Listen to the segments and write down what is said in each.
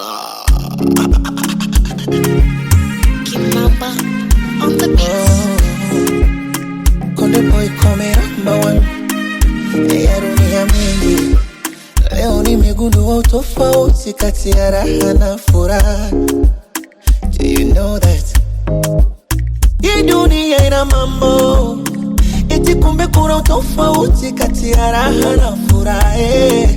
Bomboclaat. Kimamba on the beats. Konde boy come number one. Ya dunia mingi leo nimegundua utofauti kati ya raha na furaha. Do you know that? Hii dunia ina mambo eti kumbe kuna utofauti kati ya raha na furaha eh.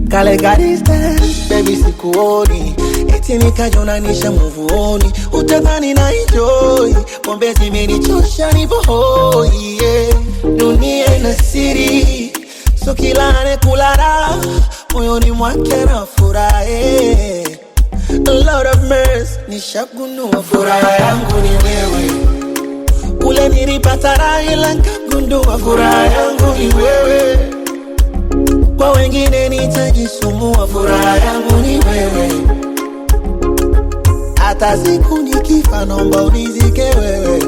Kale ka distance, baby sikuoni eti nikajonanisha muvuoni utadhani na enjoy pombe zimenichosha nivohoi yeah. Dunia ina siri so kila anayekula moyoni mwake na furaha. A lot of mercy nishagundua furaha yangu ni wewe kule nilipata raha ila nikagundua furaha yangu ni wewe kwa wengine nitajisumbua, furaha yangu ni wewe. Hata siku nikifa, naomba unizike wewe,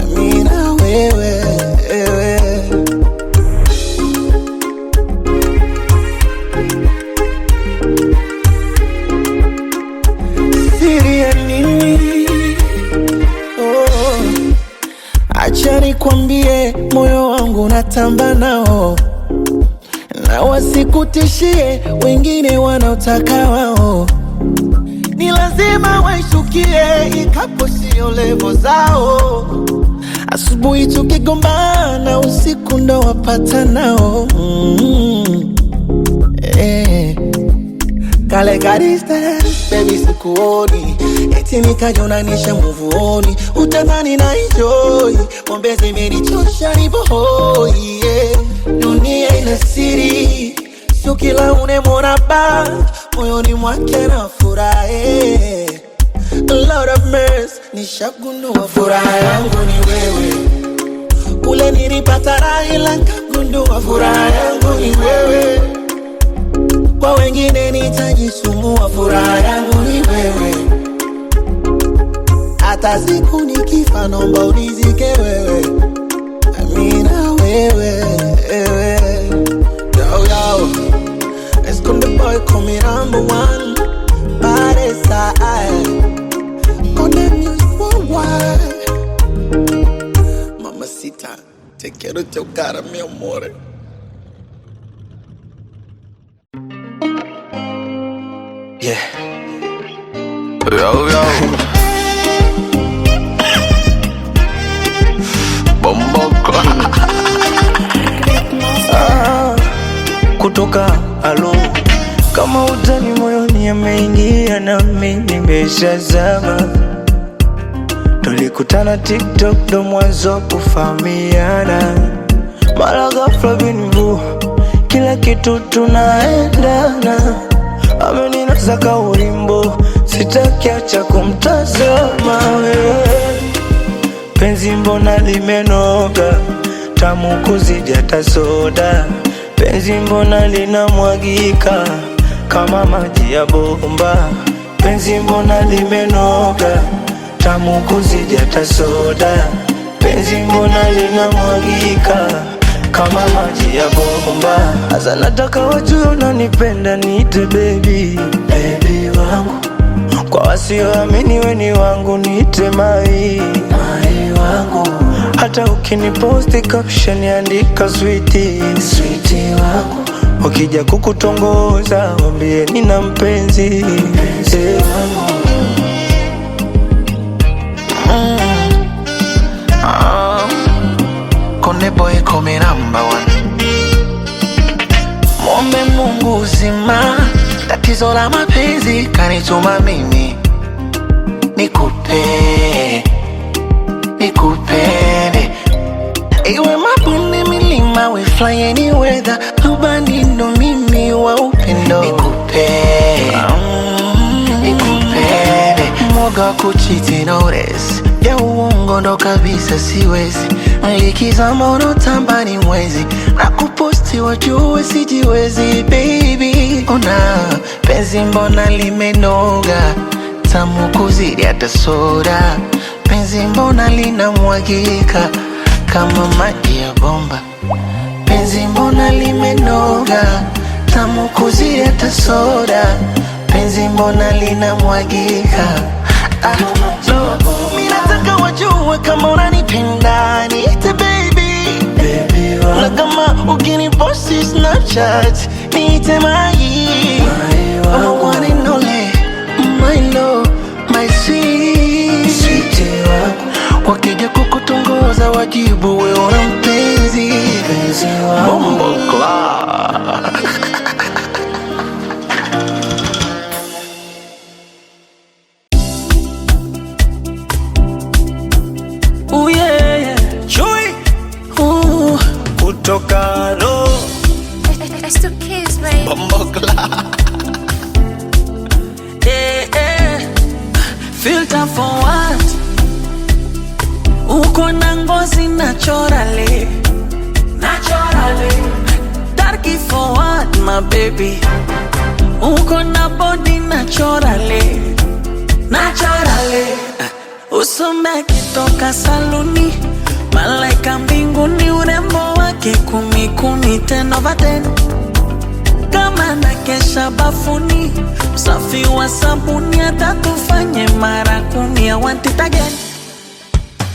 amina wewe, wewe. Siri ya nini? Oh, acha nikwambie, moyo wangu natamba nao na wasikutishie wengine wanaotaka wao, ni lazima waishukie ikapo sio levo zao. Asubuhi tukigombana, usiku ndo wapata nao eh. Kale ka distance, baby sikuoni eti nikajonanisha muvuoni utadhani na enjoy pombe zimenichosha nivohoi yeah. Dunia ina siri sio kila unemwona ba moyoni mwake na furaha eh. A lot of mercy nishagundua furaha yangu ni wewe kule nilipata raha ila nikagundua furaha yangu ni wewe kwa wengine nitajisumbua, furaha yangu ni wewe. Hata siku nikifa, naomba unizike wewe, amina wewe, wewe. Yo, yo. It's Konde boy call me number one. Body side. Konde music worldwide. Mamacita, te quiero chocar, mi amor. Yeah. Yo, yo. Bomboko. Ah, kutoka alo kama utani moyoni ameingia nami nimeshazama. Tulikutana TikTok ndo mwanzo kufahamiana, mara ghafla bin vu, kila kitu tunaendana. Ameninaza kaulimbo, sitaki acha kumtazama wewe. Penzi mbona limenoga, tamu kuzidi hata soda. Penzi mbona linamwagika kama maji ya bomba. Penzi mbona limenoga, tamu kuzidi hata soda. Penzi mbona linamwagika kama maji ya bomba. Sasa nataka wajue unanipenda, niite baby, baby wangu kwa wasioamini weni wangu niite mai mai wangu, hata ukiniposti caption andika switi switi wangu, wakija kukutongoza wambie nina mpenzi mpenzi wangu. Ah, Konde boy call me number one. Mwombe Mungu uzima, tatizo la mapenzi kanituma mimi nikupe, nikupende iwe mabonde, milima, we fly any weather, rubani ndo mimi wa upendo nikupe, nikupende mwoga wa kuchiti notice ya uongo ndo kabisa siwezi likizama unotamba ni mwezi na kuposti wajue sijiwezi baby ona penzi mbona limenoga tamu kuzidi hata soda penzi mbona linamwagika kama maji ya bomba penzi mbona limenoga Tamu kuzidi hata soda, penzi mbona linamwagika? Ah, no. Mi nataka wajue kama unanipenda niite baby, Baby na wangu, kama ukiniposti Snapchat niite mai, mai I'm a wangu, one and only, my love, my sweet. sweetie wangu, Wakija kukutongoza wajibu wewe una mpenzi. mpenzi wangu. Bombo Club. Ooh, yeah, yeah. Chui. Ooh. Kutoka lo It's two kids, baby. Bombo Club. Eh, eh. Filter for what? Uko na ngozi naturally. Naturally. Darky for what, my baby? Uko na body naturally. Naturally. Usome kitoka saluni, malaika mbinguni, urembo wake kumi kumi, ten over ten. Kama na kesha bafuni, msafi wa sabuni atatufanye mara kumi. I want it again.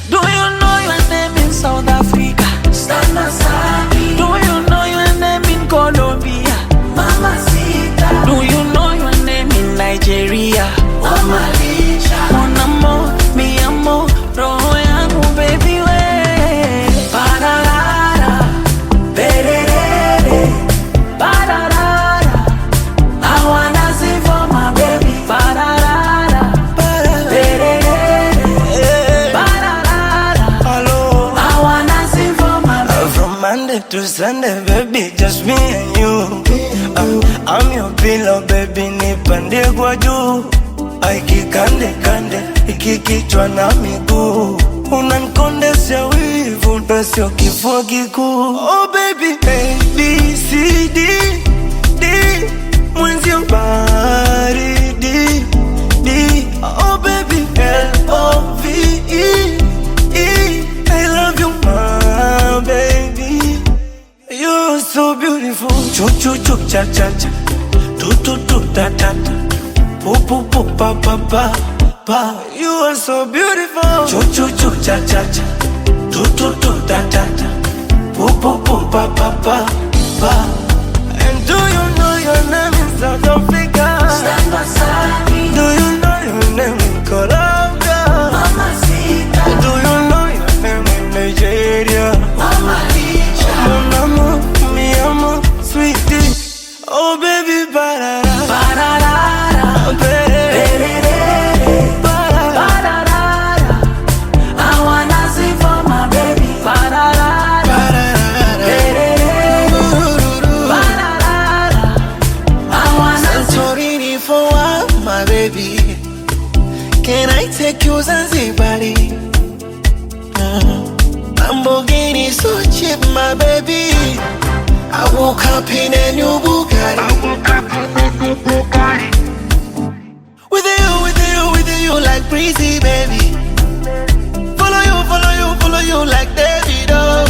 Do you know your name in South Africa? Stana Sami. Do you know your name in Colombia? Mamacita. Do you know your name in Nigeria? Omalicha. Mon amor, mi amor, roho yangu baby we. Pararara, pererere, pararara. I wanna sing for my baby. Pararara, pererere, pararara. Hello. I wanna sing for my baby. From Monday to Sunday, baby, just me and you. I'm your pillow, baby, nipande kwa juu. Aikikande kande, ikikichwa na miguu. Unanikondesha wivu, na sio kifua kikuu. Oh baby, A, B, C, D, D. Mwenzio baridi, D. Oh baby, L, O, V, E, E. I love you, my baby. You're so beautiful. Chu chu chu cha cha cha. Tu tu tu ta ta ta. Pu pu pu pa pa pa pa. You are so beautiful. Chu chu chu cha cha cha. Tu tu tu ta ta ta. Pu pu pu pa pa pa pa. And do you know your name in South Africa? Stand aside, Do you know your name in Colombia? Mamacita. Do you know your name in Nigeria? Omalicha. Mon amour, mi amor, sweetie. Oh baby, barara, Pararara, baby, barara. pararara. I wanna sing for my baby. Pararara, pererere, pararara. I wanna sing. Santorini for what, my baby? Can I take you Zanzibari? Lamborghini so cheap, my baby. I woke up in a new Bugatti. With you, with you, with you like breezy, baby. Follow you, follow you, follow you like David, oh.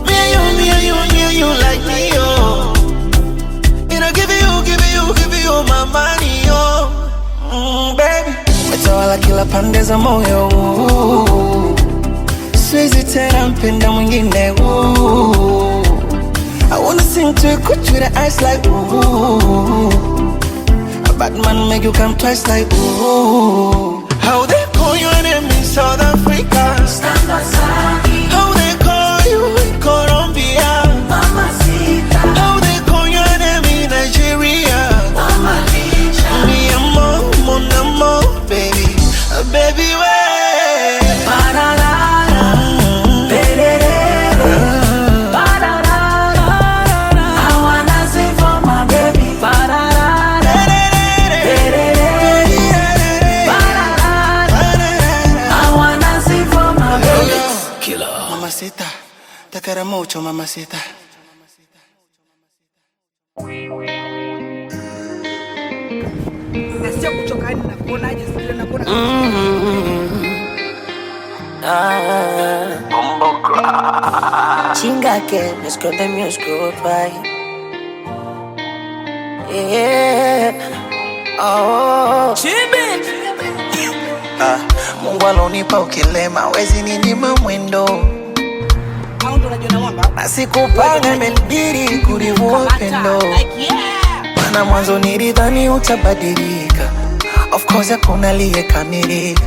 Me and you, me and you, me and you like me, oh. And I give you, give you, give you my money, oh. Baby. Umetawala kila pande za moyo huu. Siwezi tena mpenda mwingine ooh. I wanna sing to you, cut you the eyes like ooh. A bad man make you come twice like ooh. How they call your name in South Africa? Stand aside, How they call you in Colombia? Mamacita. How they call your name in Nigeria? Omalicha. Mi amor, mon amor, baby, baby, wait. Pararara, pererere, pararara. I wanna sing for my baby. Pararara, pererere, pararara. I wanna sing for my baby. Mamacita, te quiero mucho, mamacita. Na sio kuchoka, yani nakuonaje? Sijui nakuona Chinga que me esconde mi oscuro. Yeah. Oh. Ah, Mungu alonipa ukilema, wezi ninyima mwendo Au ndo unajiona mwamba? na sikupanga, imenibidi kulivua Kamata. pendo, Like yeah. maana mwanzo nilidhani utabadilika. Of course hakuna aliyekamilika,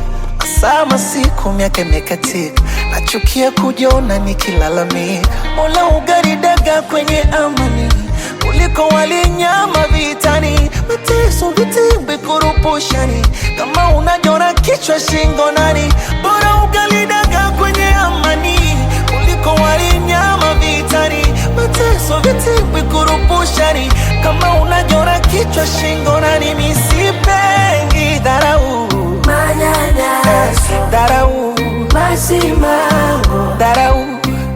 sama siku miaka imekatika, nachukia kujiona nikilalamika. Mola ugaridaga kwenye amani kuliko walinyama vitani, mateso vitimbi kurupushani, kama unajona kichwa shingo nani, bora ugalidaga kwenye amani kuliko walinyama vitani, mateso vitimbi kurupushani, kama unajona kichwa shingo nani, misipengi dharau Manyanyaso, dharau masimango, dharau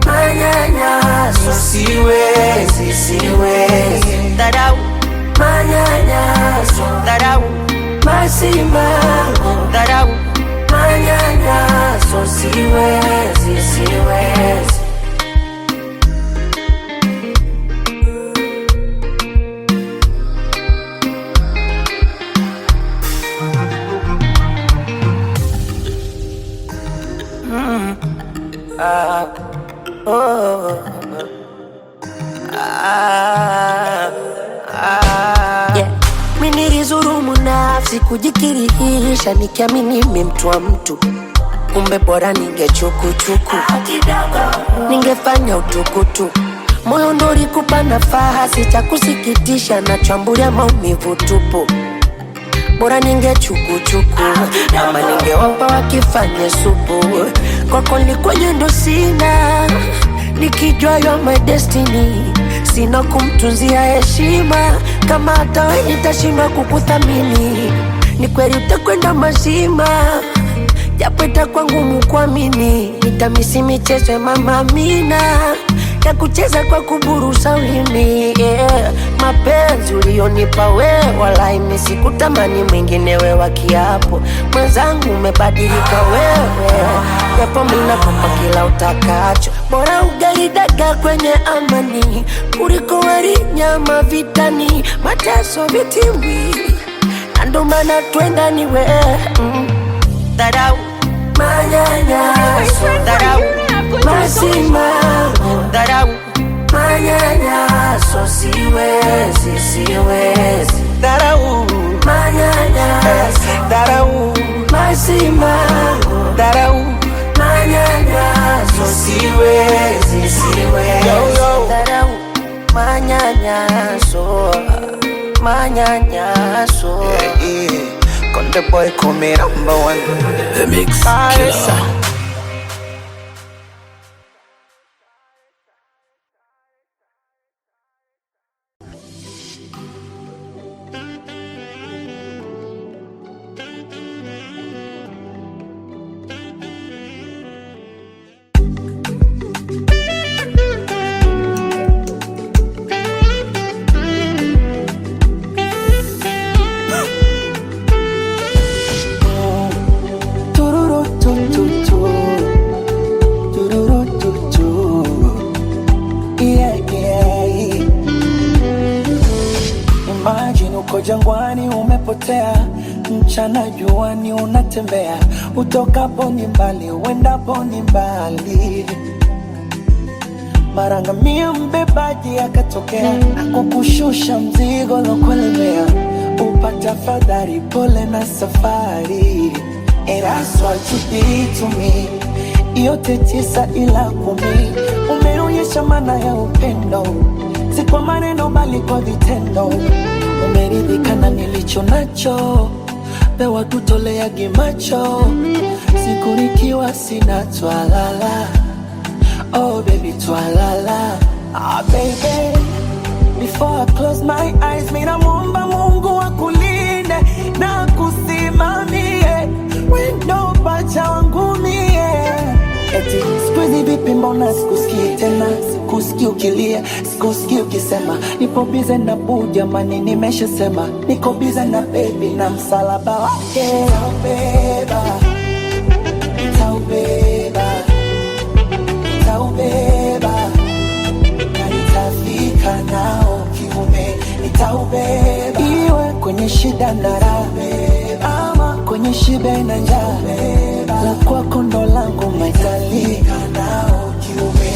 manyanyaso, siwezi, siwezi. dharau Manyanyaso, dharau masimango, dharau manyanyaso, siwezi, siwezi. Yeah. Mi nilizurumu nafsi kujikirihisha nikiamini mi mtu wa mtu, kumbe bora ningechukuchuku, ningefanya utukutuku. Moyo ndo ulikupa nafasi, cha kusikitisha nachambulia maumivu tupu, bora ningechukuchuku ama ningewapa wakifanye supu. Kwako nilikuwa ndo sina, nikijua you're my destiny, sina kumtunzia heshima kama hata wewe nitashindwa kukuthamini. Ni kweli utakwenda mazima, japo itakuwa ngumu kuamini. Nitamisi michezo ya mama Amina ya kucheza kwa kuburusa ulimi yeah. Mapenzi ulionipa wewe, walai mimi sikutamani mwingine, we wa kiapo mwenzangu, umebadilika wewe, japo mimi nakupa kila utakacho, bora ugali dagaa kwenye amani kuliko wali nyama vitani, mateso vitimbi, na ndo maana twendani we dharau manyanyaso, dharau masimango dharau manyanyaso, siwezi, siwezi. dharau Manyanyaso, dharau masimango, dharau manyanyaso, siwezi, siwezi. Yo, yo. Dharau, manyanyaso, manyanyaso. Yeah, yeah. Konde boy call me number one. The Mix Paresa. Killer. Tururu tu tu tu. Tururu tu tu. Yeah, yeah. Imagine uko jangwani umepotea, mchana juani unatembea, utokapo ni mbali, uendapo ni mbali. Mara ngamia mbebaji akatokea na kukushusha mzigo lokulemea, upata fadhari, pole na safari. And that's what you did to me, yote tisa ila kumi, umeonyesha maana ya upendo, si kwa maneno bali kwa vitendo. Umeridhika na nilicho nacho, pewa tutoleage macho, siku nikiwa sina twalala. Oh baby, twalala. Ah baby, before I close my eyes, mimi namuomba Mungu akulinde na kusimamie wendo pacha wangu mie. Eti siku hizi vipi, mbona sikusikii tena, sikusikii ukilia, sikusikii ukisema nipo bize na boo, jamani, nimeshasema niko bize na baby na msalaba wake nitaubeba, nitaubeba nitaubeba na nitafika nao kiume, nitaubeba. Nitaubeba iwe kwenye shida na raha, ama kwenye shibe na njaa, la kwako ndo langu maitali nao kiume.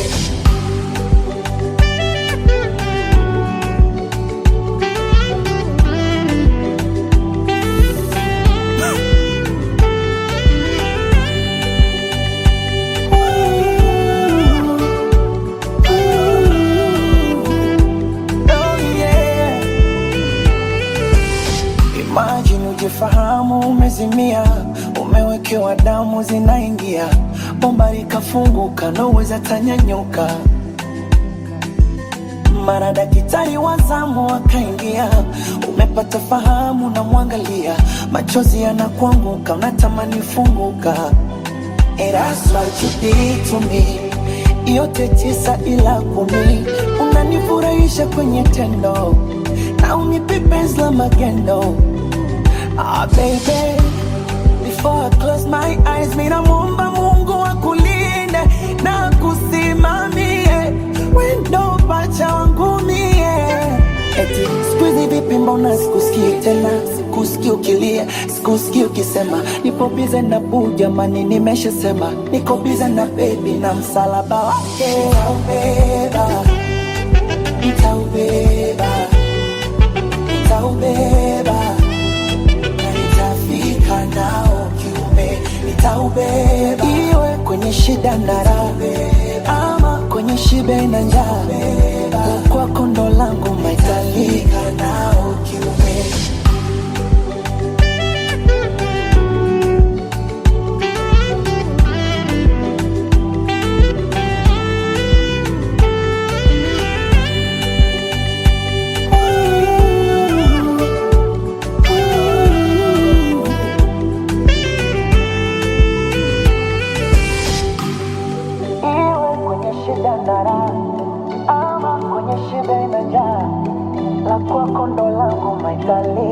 Oh yeah. Imagine ujifahamu umezimia, umewekewa damu zinaingia, bomba likafunguka, noweza tanyanyuka. Mara daktari wa zamu akaingia, umepata fahamu na mwangalia, machozi yanakuanguka, unatamani funguka. Erasma what you did to me, yote tisa ila kumi, unanifurahisha kwenye tendo na unipe penzi la magendo. Ah, baby, before I close my eyes, mina muomba Mungu akulinde na kusimamie wendo pacha wangu mie. Eti siku hizi vipi, mbona sikusikii tena, sikusikii ukilia, sikusikii ukisema nipo bize na buu, jamani, nimeshasema niko bize na baby na msalaba wake nitaubeba, nitaubeba, nitaubeba na nitafika nao kiume, nitaubeba iwe kwenye shida na raha, ama kwenye shibe na njaa, la kwako ndo langu maitali nao kiume. Iwe kwenye shida na raha, ama kwenye shibe na njaa, la kwako ndo langu maitali.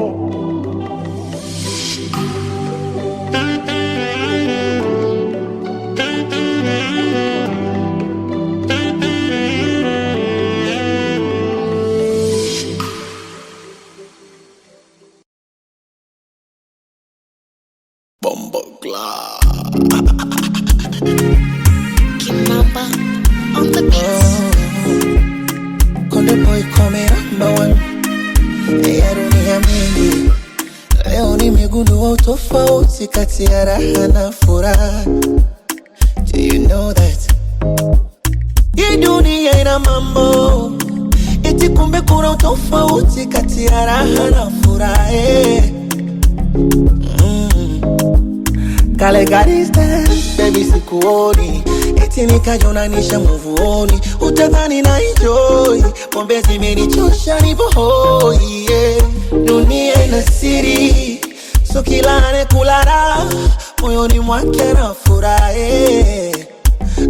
Kimamba on the beats. Konde boy call me number one. Ya dunia mingi leo nimegundua utofauti kati ya raha na furaha. Do you know that? Hii dunia ina mambo eti kumbe kuna utofauti kati ya raha na furaha eh. Kale ka distance, baby sikuoni, eti nikajonanisha muvuoni, utadhani na enjoy, pombe zimenichosha nipo hoi yeah. Dunia ina siri, so kila anayekula raha moyoni mwake anafurahi.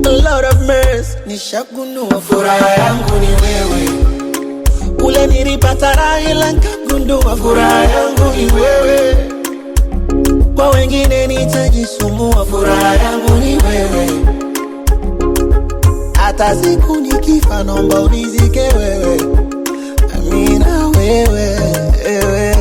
A lot of mercy, nishagundua furaha yangu ni wewe, kule nilipata raha ila nikagundua furaha yangu ni wewe kwa wengine nitajisumbua, furaha yangu ni wewe. Hata siku nikifa, naomba unizike wewe, amina wewe, wewe.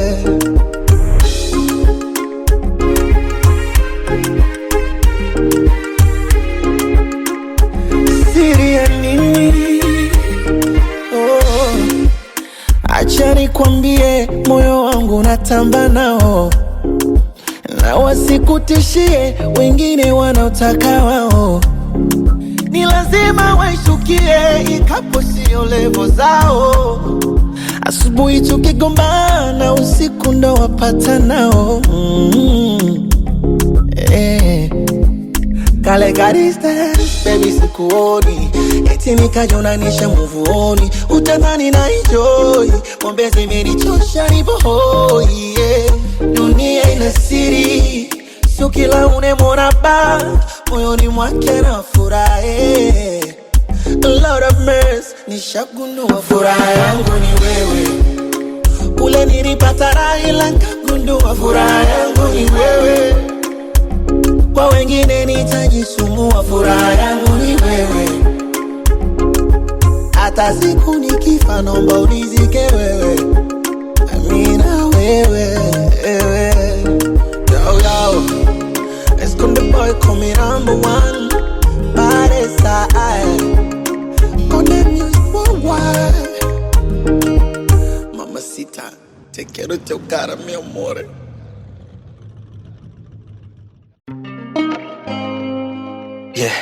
Siri ya nini? Oh, acha nikwambie, moyo wangu natamba nao na wasikutishie wengine wanaotaka wao, ni lazima waishukie ikapo sio levo zao. Asubuhi tukigombana, usiku ndo wapata nao mm. eh. Kale ka distance, baby sikuoni, eti nikajonanisha muvuoni, utadhani na enjoy, pombe zimenichosha nipo hoi yeah. Dunia ina siri, sio kila unemwona ba moyoni mwake na furaha. A lot of mercy, nishagundua furaha yangu ni wewe, kule nilipata raha ila nikagundua furaha yangu ni wewe kwa wengine nitajisumbua, furaha yangu ni wewe. Hata siku nikifa, naomba unizike wewe, Te quero teu cara, meu amor. Yeah.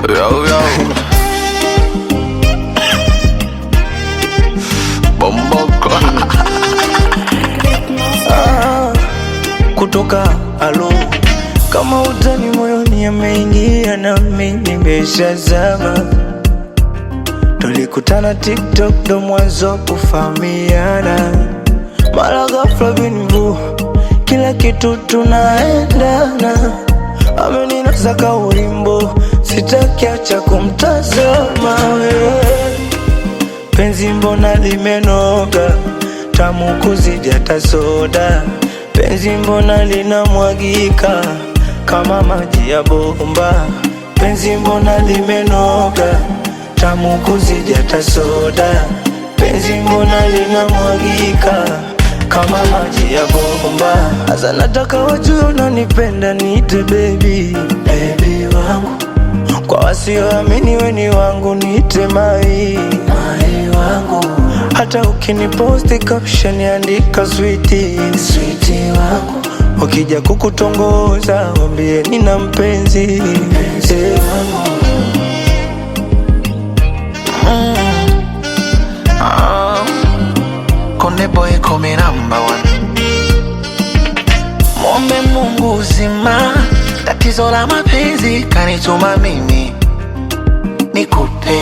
Yo, yo. Bomboko. Ah, kutoka alo kama utani moyoni ameingia nami nimeshazama. Tulikutana TikTok ndo mwanzo kufahamiana, mara ghafla bin vu, kila kitu tunaendana. Ameninasa kaulimbo, sitaki acha kumtazama wewe. Penzi mbona limenoga, tamu kuzidi hata soda. Penzi mbona linamwagika kama maji ya bomba. Penzi mbona limenoga, tamu kuzidi hata soda. Penzi mbona linamwagika kama maji ya bomba. Asa nataka wajue unanipenda, niite baby, baby wangu. Kwa wasioamini we ni wangu, niite mai, mai wangu. Hata ukiniposti caption andika sweetie, sweetie wangu. Wakija kukutongoza wambie nina mpenzi, mpenzi wangu. Konde boy come number one. Mwombe Mungu uzima, tatizo la mapenzi kanituma mimi nikupe,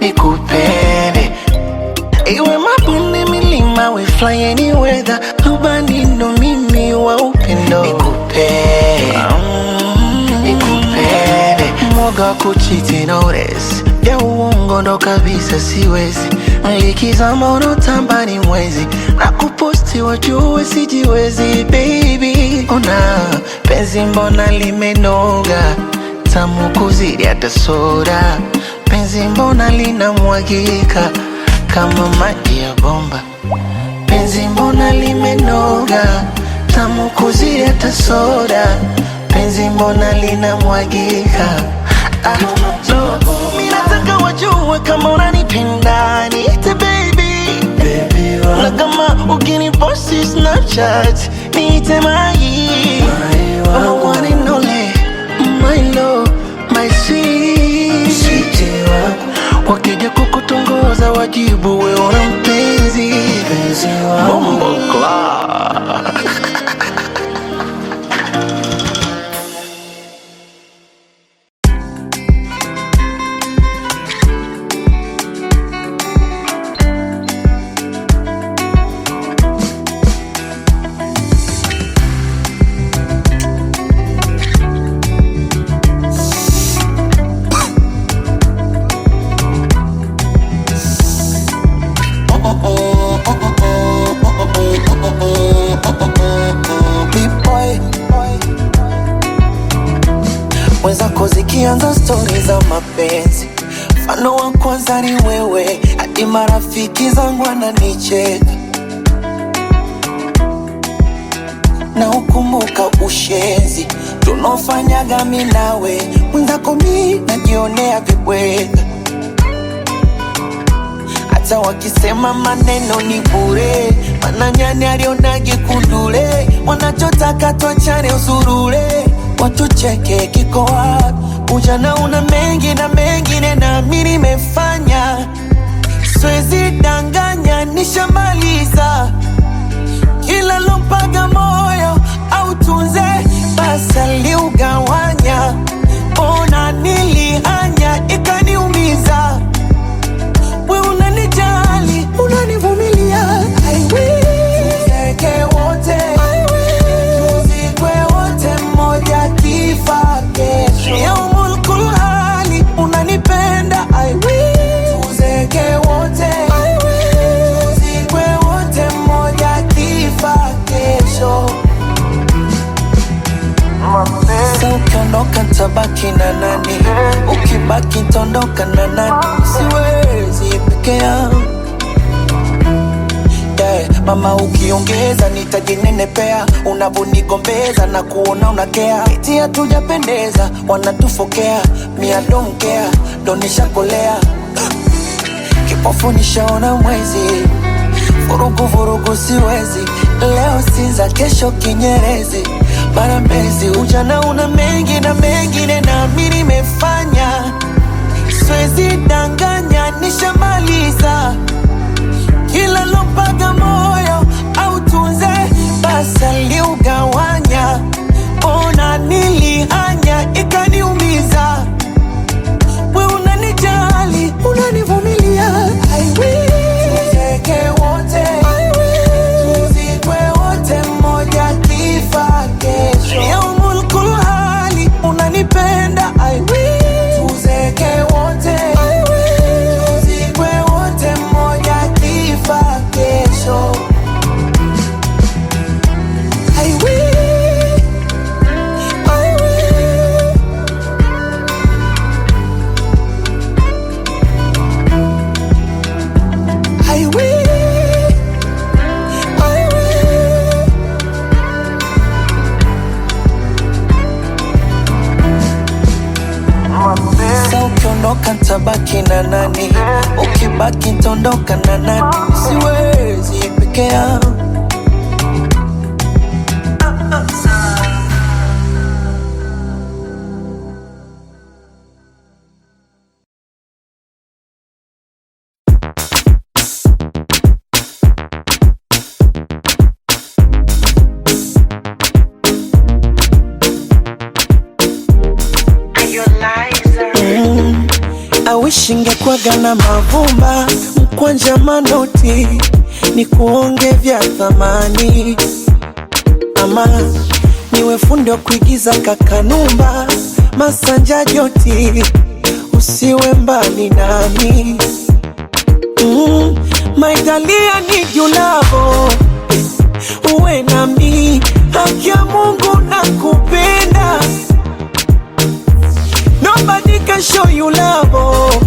nikupende iwe mabonde, milima, we fly any weather, rubani ndo mimi wa upendo nikupe, nikupende mwoga wa kuchiti notice ya uongo ndo kabisa siwezi likizama unotamba ni mwezi na kuposti wajue sijiwezi baby, ona penzi mbona limenoga tamu kuzidi hata soda penzi mbona linamwagika kama maji ya bomba penzi mbona limenoga tamu kuzidi hata soda penzi mbona linamwagika. Ah, no. Mi nataka wajue kama unanipenda niite baby, Baby na wangu, kama ukiniposti Snapchat niite mai, mai my wangu, one and only, my love, my sweet. sweetie wangu, Wakija kukutongoza wajibu we una mpenzi. mpenzi wangu. Bombo Club. Big boy mwenzako zikianza stori za mapenzi, mfano wa kwanza ni wewe, hadi marafiki zangu wananicheka. Na ukumbuka ushenzi tunaofanyaga mi nawe, mwenzako mi najionea vibweka hata wakisema maneno ni bure, mana nyani alionage kundule, wanachotaka tuachane usurure, watucheke kiko wapi? Ujana una mengi na mengine, na mi nimefanya, siwezi danganya, nishamaliza kila lompaga moyo au tunze basi aliugawanya, ona nilihanya ikaniumiza. We unanijali, unanivumilia. I will. Tuzeke wote, I will. Tuzikwe wote, mmoja kifa kesho. Yaumul kulhali, unanipenda. I will. Tuzeke wote, I will. Tuzikwe wote, mmoja kifa kesho. Sasa ukiondoka ntabaki na nani? Ukibaki ntaondoka na nani? Siwezi peke yangu yeah. Mama ukiongeza nitajinenepea, unavonigombeza na kuona unakea, eti hatujapendeza, wanatufokea, mia donkea donishakolea. Mpofu nishaona mwezi, vurugu vurugu siwezi. Leo Sinza, kesho Kinyerezi, bara Mbezi. Ujana una mengi na mengine, nami nimefanya, siwezi danganya, nishamaliza kila lompaga moyo au tunze basi aliugawanya, ona nilihanya ikaniumiza. We unanijali unanivumilia, I will. Tuzeke wote, I will. Tuzikwe wote, mmoja kifa kesho. Yaumul kulhali unanipenda, I will. Tuzeke wote, I will. Tuzikwe wote, mmoja kifa kesho. I will, I will. I will, I will. Sa ukiondoka ntabaki na nani? Ukibaki ntaondoka na nani? Siwezi peke yangu. Awishi ingekuwaga na mavumba mkwanja manoti ni kuonge vya thamani, ama niwe fundi wa kuigiza kakanumba masanja joti, usiwe mbali nami. Maitalia ni julavo uwe nami, haki ya Mungu na kupenda. Nobody can show you love,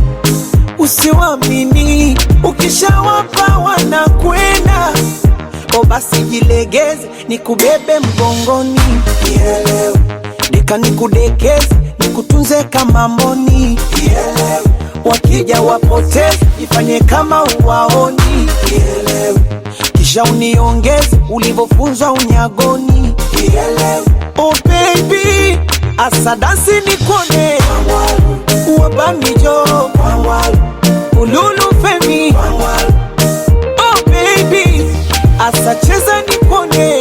usiwamini, ukishawapa wanakwenda. O basi jilegeze, nikubebe mgongoni, nielewe, deka nikudekeze, nikutunze kama mboni, nielewe, wakija wapoteze, ifanye kama uwaoni, nielewe, kisha uniongeze ulivyofunzwa unyagoni, nielewe. Oh baby, asadasi nikone wabamijo ululu femi. Oh baby, asacheza nikone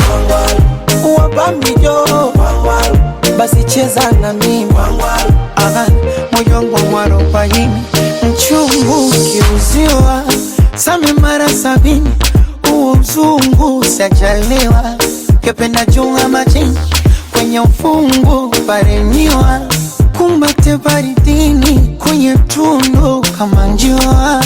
wabamijo, basi cheza na mimi. Aha, moyo wangu mwarobaini mchungu ukiuziwa same mara sabini huo mzungu sajaliwa kependa junga majini kwenye ufungu paremiwa kumbate baridini kwenye tundu kama njiwa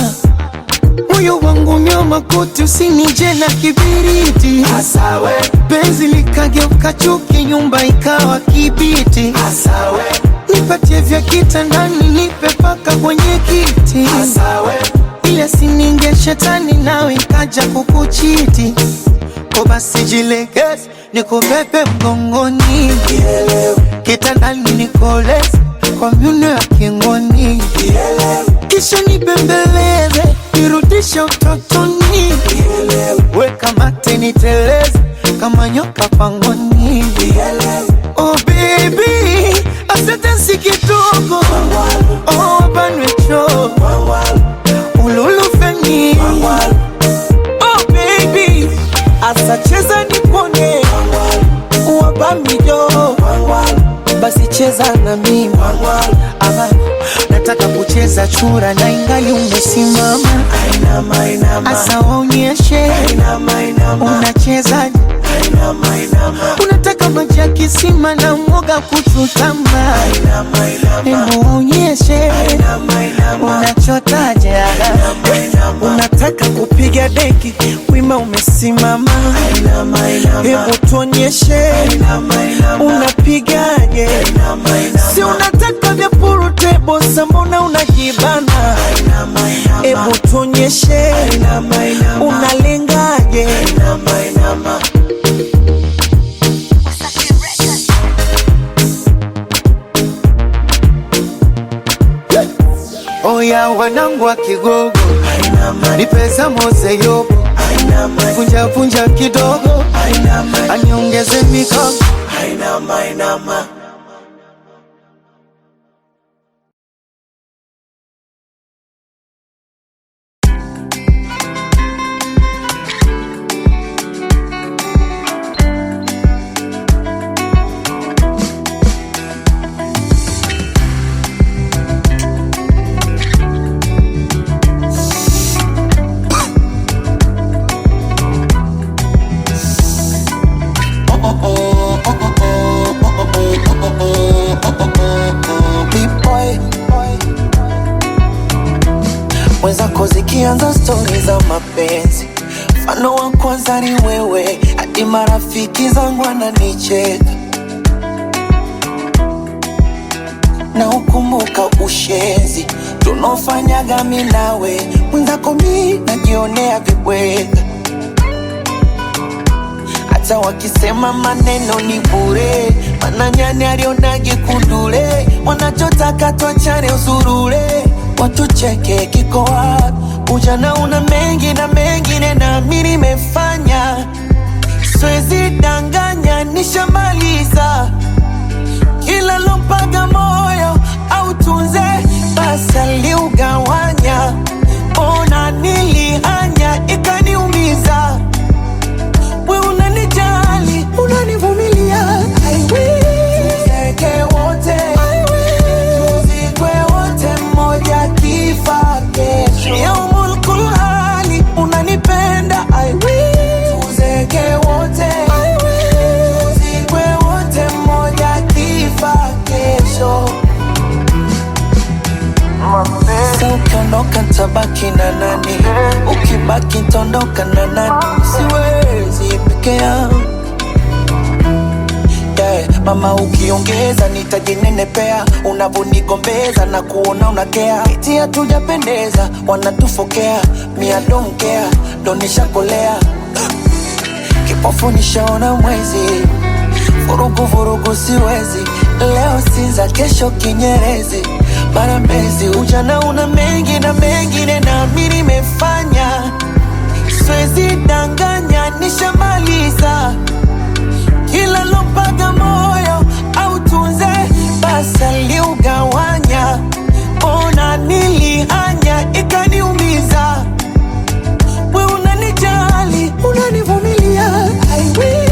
moyo wangu nyoma kuti usinije na kibiriti Asawe, penzi likageuka chuki nyumba ikawa kibiti asawe, nipatie vya kitandani nipe paka kwenye kiti asawe, ile sininge shetani nawe ikaja kukuchiti ko basi jilegeze nikubebe mgongoni kitandani nikoleze kwa miuno ya kingoni kisha nibembeleze nirudishe utotoni weka mate niteleze kama nyoka pangoni. Oh baby, asante si kidogo. Oh banwecho ululufeni. Oh baby, asacheza nikone wabamijo, basi cheza na mimi. Ama nataka kucheza chura na ingali umesimama, Inama, inama, asa waonyeshe inama, inama, unachezaje. inama, inama, Unataka maji ya kisima na mwoga kuchutama, inama, inama, hebu waonyeshe inama, inama, unachotaje. Unataka kupiga deki, wima umesimama, Inama, inama, hebu tuonyeshe inama, inama, unapigaje? inama, inama, Si unataka vya purutebo, mbona unajibana? inama, inama, Hebu tuonyeshe inama, inama, unalengaje? inama, inama. Oya wanangu wa Kigogo, Nipesa mose yobo, punja punja kidogo, aniongeze mikono. Inama, inama. Big boy. Mwenzako zikianza stori za mapenzi, mfano wa kwanza ni wewe, hadi marafiki zangu wananicheka. Na ukumbuka ushenzi tunaofanyaga mi nawe, mwenzako mi najionea vibweka. Hata wakisema maneno ni bure, mana nyani alionage kundule, wanachotaka tuachane usurure, watucheke kiko wapi? Ujana una mengi na mengine, na mi nimefanya, siwezi danganya, nishamaliza kila lompaga moyo au tunze basi aliugawanya, ona nilihanya ikaniumiza. We unanijali, unanivumilia. I will. Tuzeke wote, I will. Tuzikwe wote, mmoja kifa kesho. Yaumul kulhali, unanipenda. I will. Tuzeke wote, I will. Tuzikwe wote, mmoja kifa kesho. Sasa ukiondoka tabaki na nani? Ukibaki tondoka na nani? Siwezi peke yangu yeah. Mama ukiongeza nitajinenepea, unavonigombeza na kuona unakea, eti hatujapendeza, wanatufokea mia domkea donishakolea kipofu nishaona mwezi, vurugu vurugu siwezi, leo Sinza, kesho Kinyerezi, bara Mbezi. Ujana una mengi na mengine, na mi nimefanya, siwezi danganya, nishamaliza kila lompaga moyo au tunze basi aliugawanya, ona nilihanya ikaniumiza. We unanijali, unanivumilia. I will.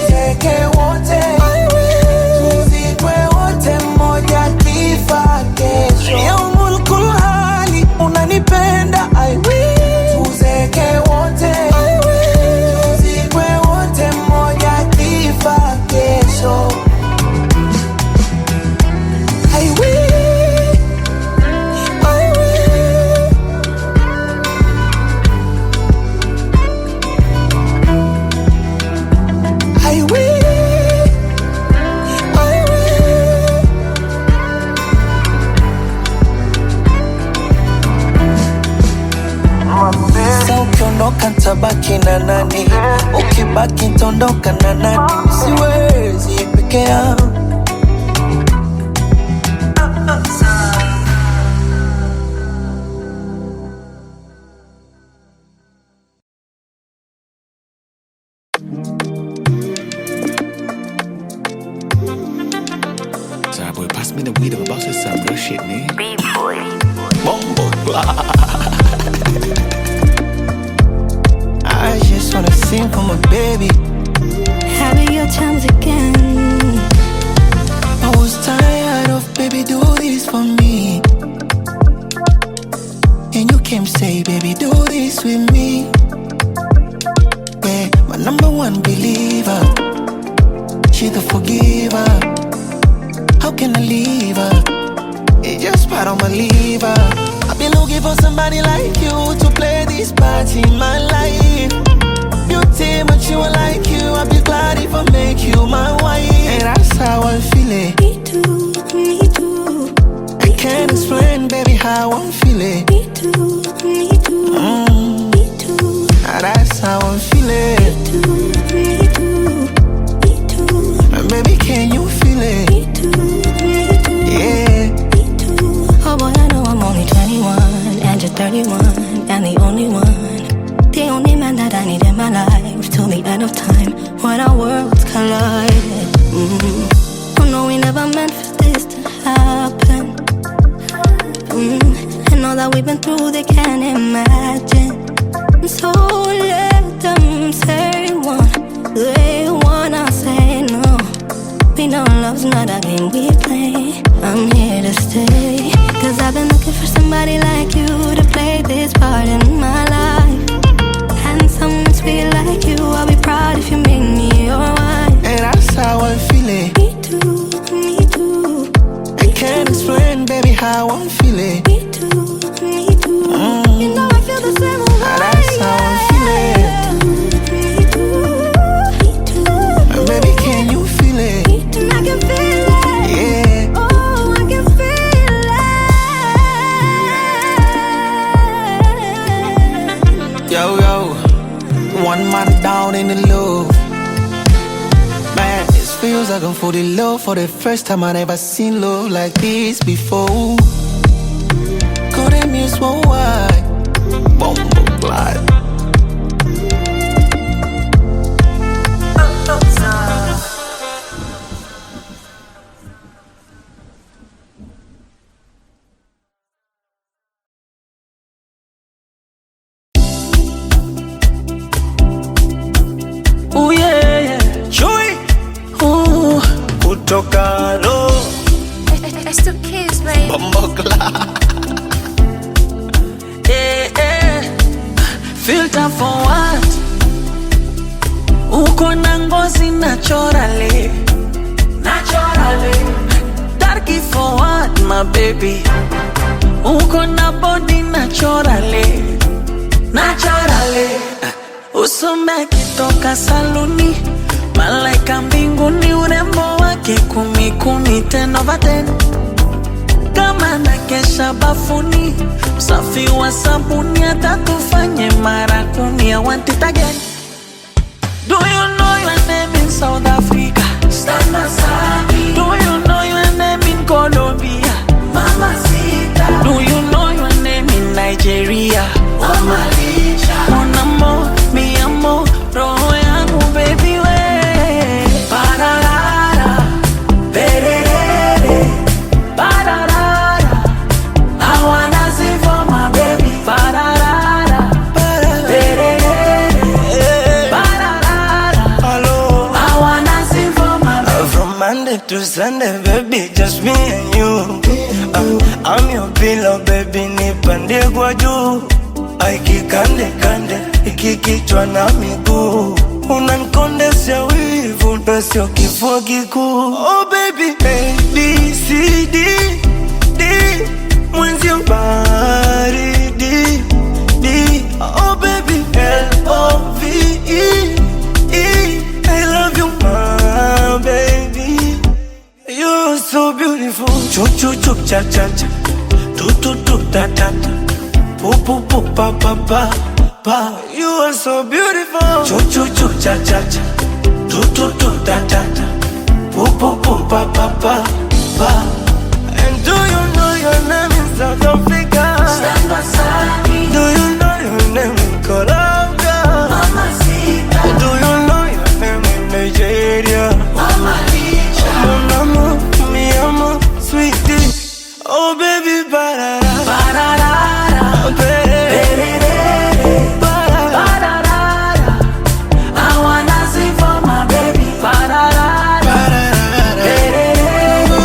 Tuzeke wote, I will. Tuzikwe wote, mmoja kifa kesho. Yaumul kulhali, unanipenda. I will. Tuzeke wote, I will. Tuzikwe wote, mmoja kifa kesho. I will. I will. I will, I will. Sasa ukiondoka tabaki na nani? Ukibaki tondoka na nani? Siwezi peke yangu. Sorry, boy, pass me the weed. I'm about to some real shit, nigga. Bumbo. I just wanna sing for my baby. Having your times again. I was tired of baby, do this for me. And you came say, baby, do this with me. Yeah, my number one believer. She the forgiver. How can I leave her? It just part of my liver. I've been looking for somebody like you to play this part in my life. Beauty, but you are like you. I'd be glad if I make you my wife. And that's how I feel it. Me too, me too. I can't explain, baby, how I'm feeling. Me too, me too, me too, That's how I'm feeling. too, me too, me too, And baby, can you feel it? me too, me too. Yeah. Me too. Oh boy, I know I'm only 21 and you're 31, and the only end of time when our worlds collided. Oh no, we never meant for this to happen. And all that we've been through, they can't imagine. So let them say one, they wanna say no. We know love's not a game we play. I'm here to stay. 'Cause I've been looking for somebody like you to play this part in my life. And someone sweet like you, I'll be proud if you make me your wife. And that's how I'm feeling. Me too, me too. I can't explain, baby, how I'm feeling. Me too, me too. You know I feel the same way. And that's how I'm feeling. Me too, me too. And baby, can you feel it? Me too. I can feel it. Yeah. Oh, I can feel it. Yo, yo. One man down in the love. Man, it feels like I'm fully low for the first time. I never seen love like this before. Couldn't miss one why. Bumble glide. Ooh, yeah, yeah. Chui Ooh. kutoka low It's two kids, baby. Bumble glide. Eh, eh. Filter for what? Uko na ngozi naturally. Naturally. Darky for what, my baby? Uko na body naturally. Naturally. Usome akitoka saluni, malaika mbinguni, urembo wake kumi kumi, 10 over 10. Kama nakesha bafuni, msafi wa sabuni, atatufanye mara 10. I want it again. Do you know your name in South Africa? Do you know your name in Colombia? Mamacita. Do you know your name in Nigeria? Mon amor, mi amor, roho yangu baby we. Pararara, pererere, pararara. I wanna sing for my baby. Pararara, pererere, pararara. Hello. I wanna sing for my baby. From Monday to Sunday, baby, just me and you. I'm your pillow, baby, nipande kwa juu. Aikikande kande, ikikichwa na miguu. Unanikondesha wivu, ndo sio kifua kikuu. Oh baby, A, B, C, D, D. Mwenzi baridi, D. Oh baby, L, O, V, E, E. I love you, my baby. You're so beautiful. Chu chu chu cha cha cha. Tu tu tu ta ta ta. Pu pu pu pa pa pa pa. You are so beautiful. Chu chu chu cha cha cha. Tu tu tu ta ta ta. Pu pu pu pa pa pa pa. And do you know your name in South Africa? Do you know your name in Colombia? Do you know your name in Nigeria? Mon amour, mi amor, sweetie. Oh baby, barara, Pararara, baby, barara. pararara. I wanna sing for my baby. Pararara, pererere,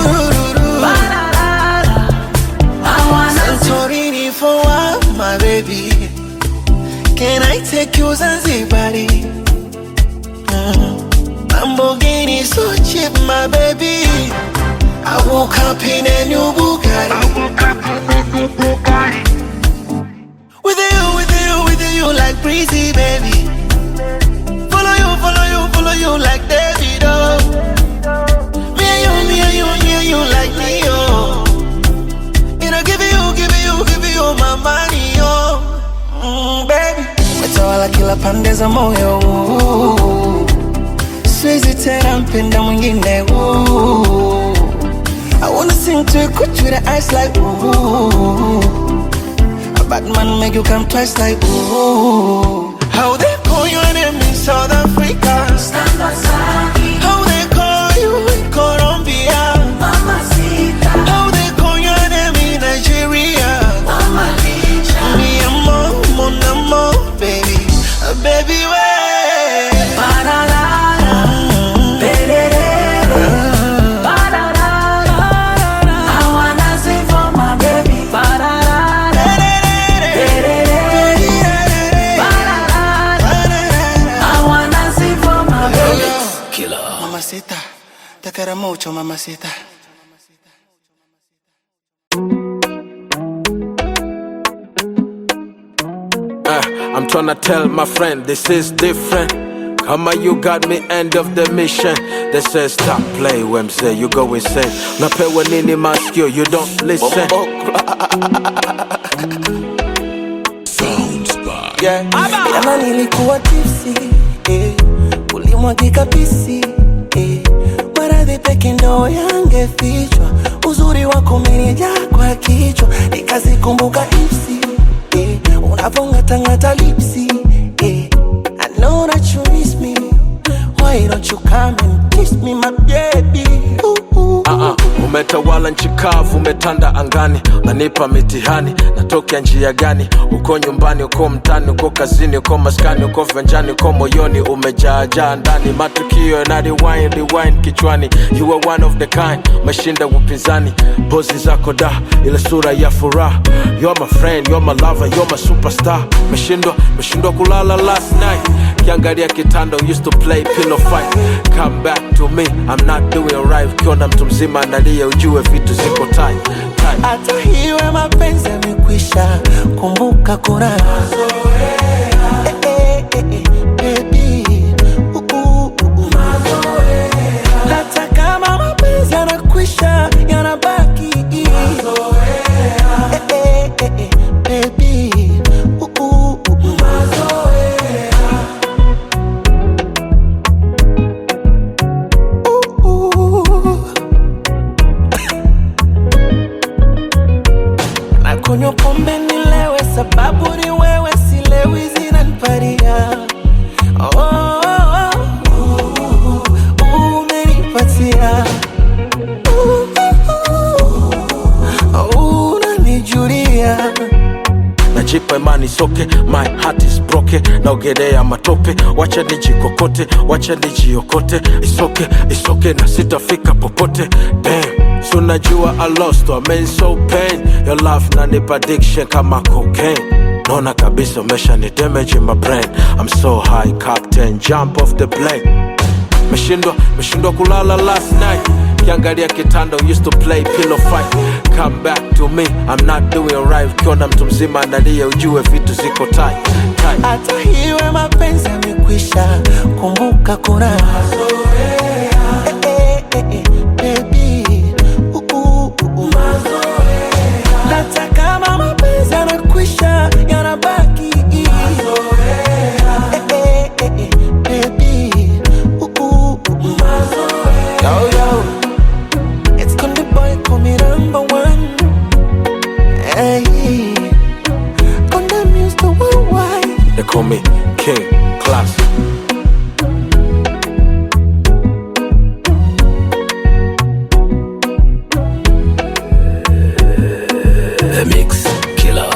pararara. I wanna sing. Santorini for what, my baby? Can I take you Zanzibari? Lamborghini so cheap, my baby. I woke up in a new Bugatti. With you, with you, with you like breezy, baby. Follow you, follow you, follow you like David, oh. Me and you, me and you, me and you like Neo. And I give you, give you, give you my money, oh. Baby. Umetawala kila pande za moyo huu. Siwezi tena mpenda mwingine ooh. I wanna sing to you, put you the ice like ooh. A bad man make you come twice like ooh. How they call your name in South Africa? quiero mucho, mamacita. I'm tryna tell my friend this is different. Kama you got me end of the mission. They say stop play Wemsey, you go insane. Napewa nini maskio, you don't listen. Yeah. Jana nilikuwa tipsy, eh, ulimwagika pisi, eh, maradhi peke ndo yangefichwa, uzuri wako umenijaa kwa kichwa, nikazikumbuka ipsi, eh, unavongatangata lipsi, eh, I know that you miss me, why don't you come and kiss me my baby? Ooh, ooh. Umetawala nchi kavu, umetanda angani, unanipa mitihani, natokea njia gani? Uko nyumbani, uko mtani, uko kazini, uko maskani, uko venjani, uko moyoni, umejaajaa ndani, matukio na rewind, rewind kichwani. You are one of the kind, umeshinda upinzani, pozi zako da, ile sura ya furaha. You're my friend, you're my lover, you're my superstar. Meshindwa kulala last night, kiangalia kitanda, we used to play pillow fight. Come back to me, I'm not doing right. Ukiona mtu mzima analia, ujue vitu ziko tight, tight. Hata hiwe mapenzi yamekwisha, kumbuka kuna eh, eh, eh, eh, baby. Uh. Hata kama mapenzi yanakwisha, yanabaki. Eh, eh, eh, eh, baby. Uh. Uh. Na kunywa pombe nilewe, sababu ni wewe, silewi zinaniparia. Oh, oh, oh, umenipatia. Oh, unanijulia. Najipa imani soke, my heart is broken. Naogelea matope, wacha nijikokote, wacha nijiokote. Isoke, isoke na sitafika popote. Damn, so najua I lost, I'm in so pain. Your love nanipa addiction kama cocaine. Naona kabisa umesha ni damage in my brain. I'm so high, captain, jump off the plane. Meshindwa kulala last night. Kiangalia kitanda, we used to play pillow fight. Come back to me, I'm not doing right. Ukiona mtu mzima analia, ujue vitu ziko tight, tight. Hata hiwe mapenzi yamekwisha, kumbuka kuna eh, eh, eh, eh, baby. Uh. Hata kama mapenzi yanakwisha, yanabaki. Eh, eh, eh, eh, baby. Uh. Yo, yo. It's Konde Boy, call me number one. Hey. Konde Music Worldwide. They call me King Class. The Mix Killer.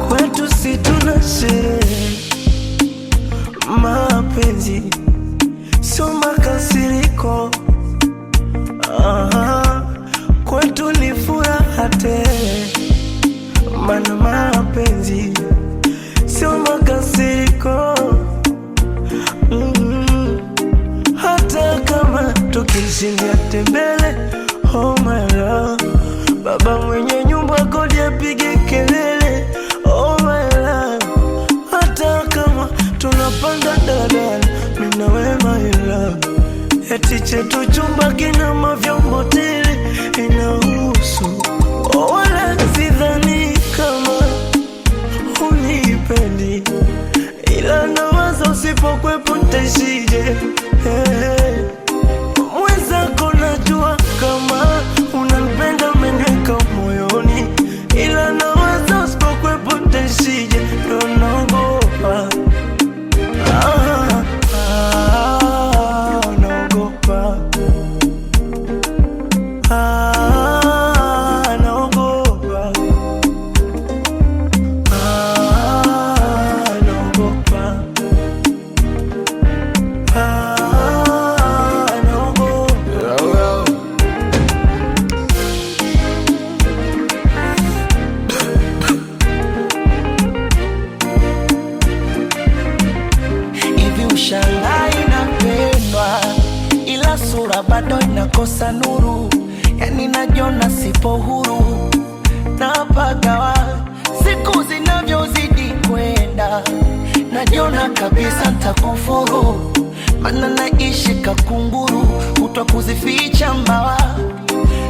Kwetu si tuna sherehe, mapenzi sio makasiriko. Aha, kwetu ni furaha tele, maana mapenzi sio makasiriko. Mm, hata kama tukishindia tembele, oh my love, baba mwenye nyumba kodi apige kelele, oh my love, hata kama tunapanda daladala, mimi na wewe my love, eti chetu chumba kina mavyombo tele, inahusu oh, wala sidhani kama unipendi ila nawaza usipokwepo ntaishije. Hey, mwenzako najua kama unanipenda umeniweka moyoni, ila nawaza usipokwepo ntaishije, ndo naogopa. Ah, ah, naogopa. Ah, naogopa. nakosa nuru, yani najiona sipo huru, napagawa siku zinavyozidi kwenda, najiona kabisa ntakufuru, mana naishi kakunguru, kutwa kuzificha mbawa,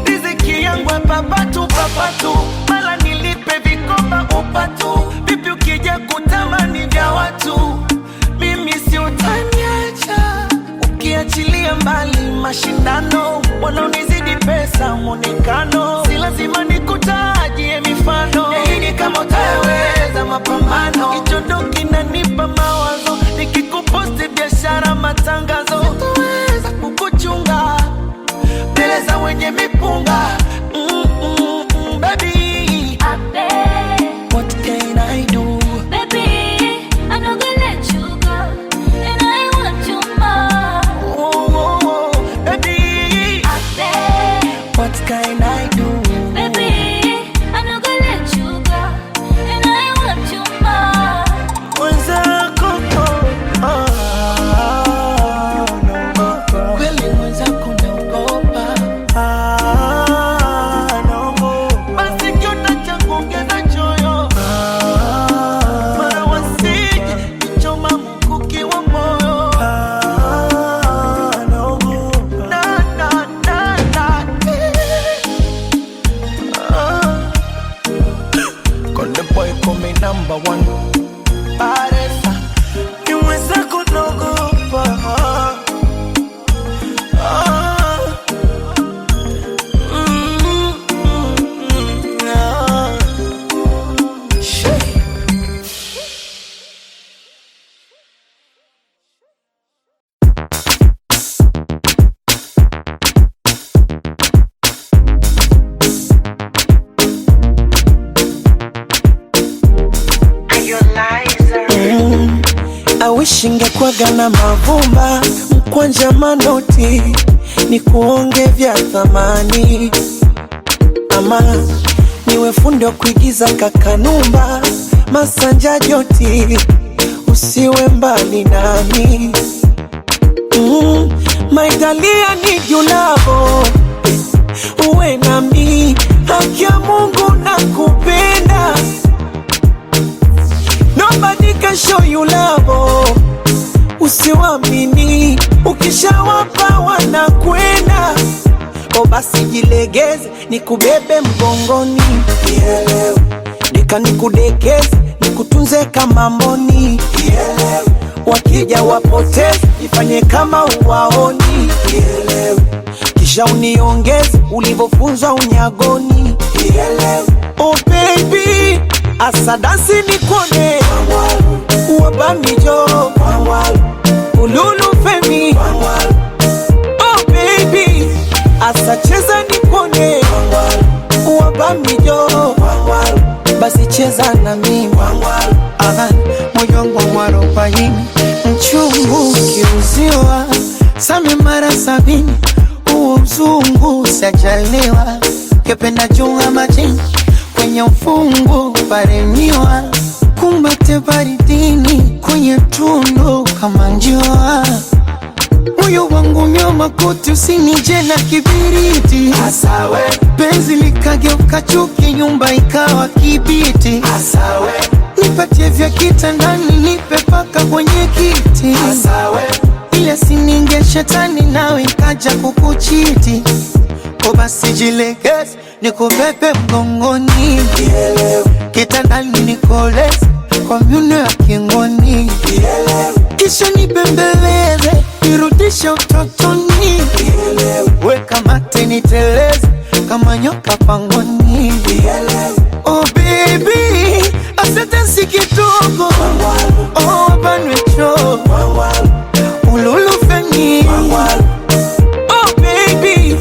riziki yangu papatu papatu, mala nilipe vikoba upatu, vipi ukija kutamani vya watu, mimi si utaniacha. Ukiachilia mbali mashindano, wanaonizidi pesa mwonekano, si lazima nikutajie mifano, naahidi kama utaweza mapambano, hicho ndo kinanipa mawazo, nikikuposti biashara matangazo, sitoweza kukuchunga mbele za wenye mipunga. Baby, what can I do? Baby, I'm not gonna let you go, and I want you more. Oh, oh, oh, baby, what can I do? Baby, I'm not gonna let you go, and I want you more. Mwenzako, oh, ah, naogopa. Kweli mwenzako naogopa. Ah, naogopa. Basi kiota cha kuongeza choyo. Ah, Mara wasije kuchoma mkuki wa moyo. ah, naogopa. Na, na, na, na, eh. Ah. Konde boy call me number one. Paresa. Ni mwenzako naogopa. Ah. Mm, mm, ah. Shit. I wish ingekuwaga na mavumba mkwanja manoti ni kuonge vya thamani ama niwe fundi wa kuigiza kakanumba masanja joti usiwe mbali nami maitalia ni julavo uwe nami haki ya Mungu na kupenda. Nobody can show you love. Usiwamini, ukishawapa wanakwenda. O basi jilegeze, nikubebe mgongoni, nielewe, nika nikudekeze, nikutunze kama mboni, nielewe, wakija wapoteze, ifanye kama uwaoni, nielewe, kisha uniongeze ulivyofunzwa unyagoni, nielewe. Oh baby, asadasi nikone wabamijo ululu femi. Oh baby, asacheza nikone wabamijo, basi cheza na mimi. Aha, moyo wangu mwarobaini mchungu ukiuziwa same mara sabini huo uzungu sajaliwa kependa chunga majini kwenye ufungu paremiwa kumbate baridini kwenye tundu kama njiwa moyo wangu nyoma kuti usinije na kibiriti Asawe, penzi likageuka chuki nyumba ikawa kibiti asawe, nipatie vya kitandani nipe paka kwenye kiti asawe, ile sininge shetani nawe ikaja kukuchiti ko basi jilegeze nikubebe mgongoni kitandani nikoleze kwa miuno ya kingoni kisha nibembeleze nirudishe utotoni weka mate niteleze kama nyoka pangoni. Oh baby, asante si kidogo. Oh banwecho ululufeni. Oh baby,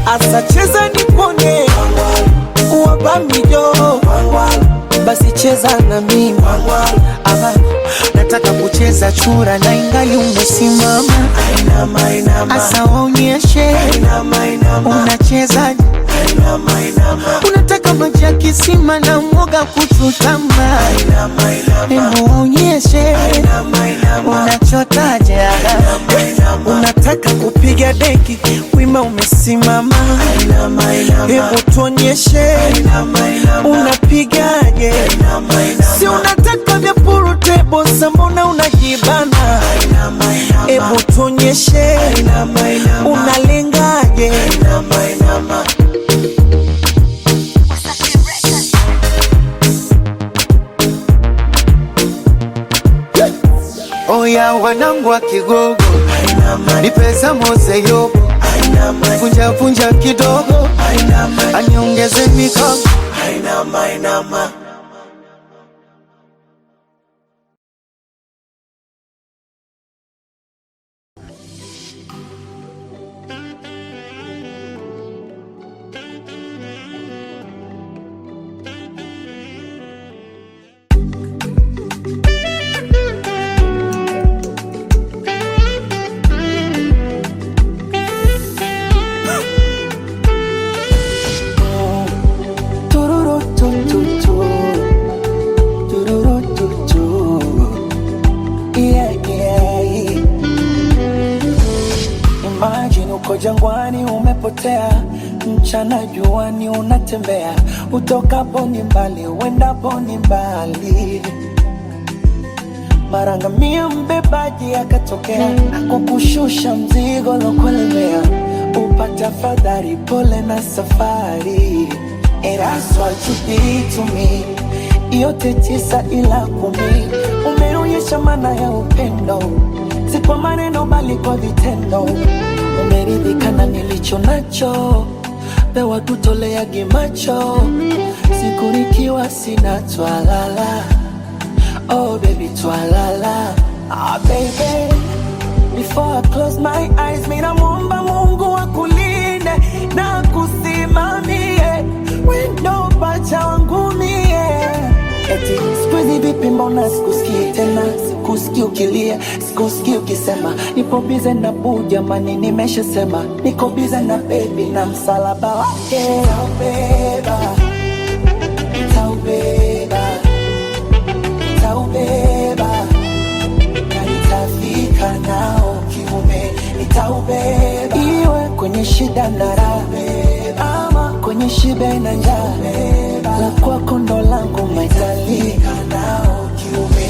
asacheza nikuone wabamijo, basi cheza na mimi. Ama nataka kucheza chura na ingali umesimama, Inama, inama, asa waonyeshe inama, inama, unachezaje. inama, inama, Unataka maji ya kisima na mwoga kuchutama, inama, inama, hebu waonyeshe inama, inama, unachotaje. Unataka kupiga Unapiga deki wima umesimama, hebu tuonyeshe unapigaje? Si unataka vya purutebo, mbona unajibana? Hebu tuonyeshe unalengaje? Oya wanangu wa Kigogo, ni pesa mose yobo, punja punja kidogo, aniongeze mikono. Inama, inama. Tururu, tu, tu, tu. Tururu, tu, tu. Yeah, yeah. Imagine uko jangwani umepotea, mchana juani unatembea, utokapo ni mbali, uendapo ni mbali. Mara ngamia mbebaji akatokea, akukushusha mzigo lokulemea, upate afadhali, pole na safari. And that's what you did to me. Yote tisa ila kumi, umeonyesha maana ya upendo, si kwa maneno bali kwa vitendo. Umeridhika na nilicho nacho, pewa tutoleage macho, siku nikiwa sina twalala. Oh baby twalala. Ah baby, before I close my eyes, mina muomba Mungu akulinde na kusimamie wendo pacha wangu mie. Eti siku hizi vipi, mbona sikusikii tena, sikusikii ukilia, sikusikii ukisema nipo bize na buu, jamani, nimeshasema niko bize na baby na msalaba wake nitaubeba, nitaubeba, nitaubeba na nitafika nao kiume, nitaubeba iwe kwenye shida na raha, ama kwenye shibe na njaa, la kwako ndo langu maitali nao kiume.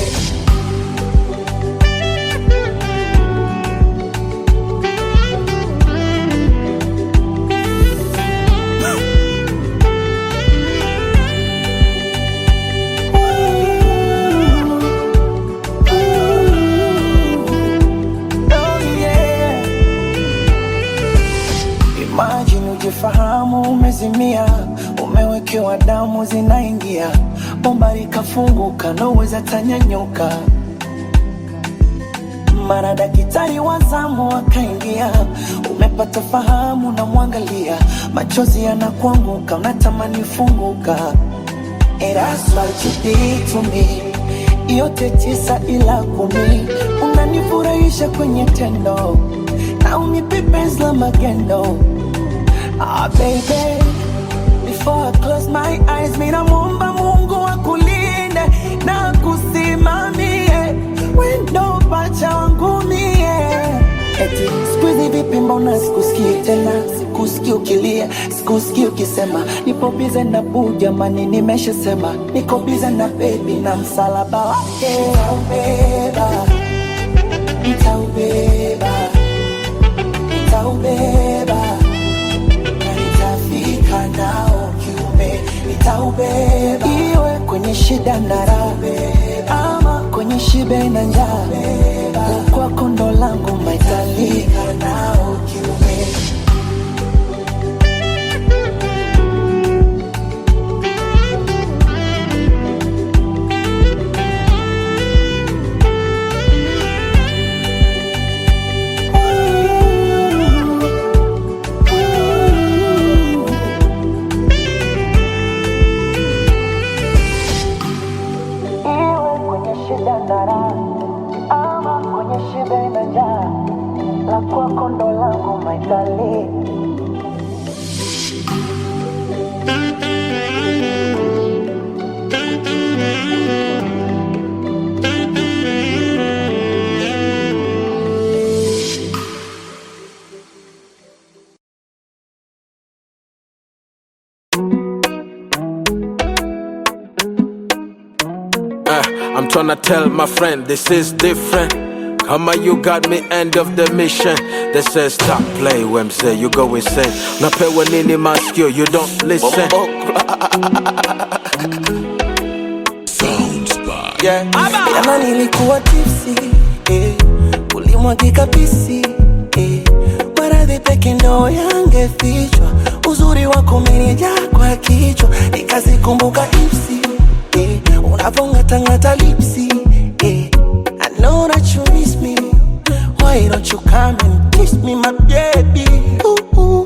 Oh yeah. Imagine ujifahamu umezimia, umewekewa damu zinaingia, bomba likafunguka, noweza tanyanyuka. Mara daktari wa zamu akaingia, umepata fahamu, namwangalia, machozi yanakuanguka, unatamani funguka. And that's what you did to me. Yote tisa ila kumi, unanifurahisha kwenye tendo na unipe penzi la magendo. Ah, baby, before I close my eyes, mina muomba Mungu akulinde na kusimamie wendo pacha wangu mie. Eti siku hizi vipi, mbona sikusikii tena, sikusikii ukilia, sikusikii ukisema nipo bize na buu, jamani, nimeshasema niko bize na baby na msalaba wake nitaubeba, nitaubeba, nitaubeba na nitafika nao kiume, nitaubeba iwe kwenye shida na raha, ama kwenye shibe na njaa, la kwako ndo langu maitali nao kiume. Iwe kwenye shida na raha, ama kwenye shibe na njaa, la kwako ndo langu maitali. I'm tryna tell my friend this is different. Kama you got me end of the mission. They say stop play Wemsey, you go insane. Napewa nini masikio, you don't listen. Yeah. Jana nilikuwa tipsy, eh, ulimwagika pisi, eh, maradhi peke ndo yangefichwa, uzuri wako umenijaa kwa kichwa, nikazikumbuka ipsi, eh, unavongatangata lipsi, eh, I know that you miss me, why don't you come and kiss me my baby? Ooh, ooh.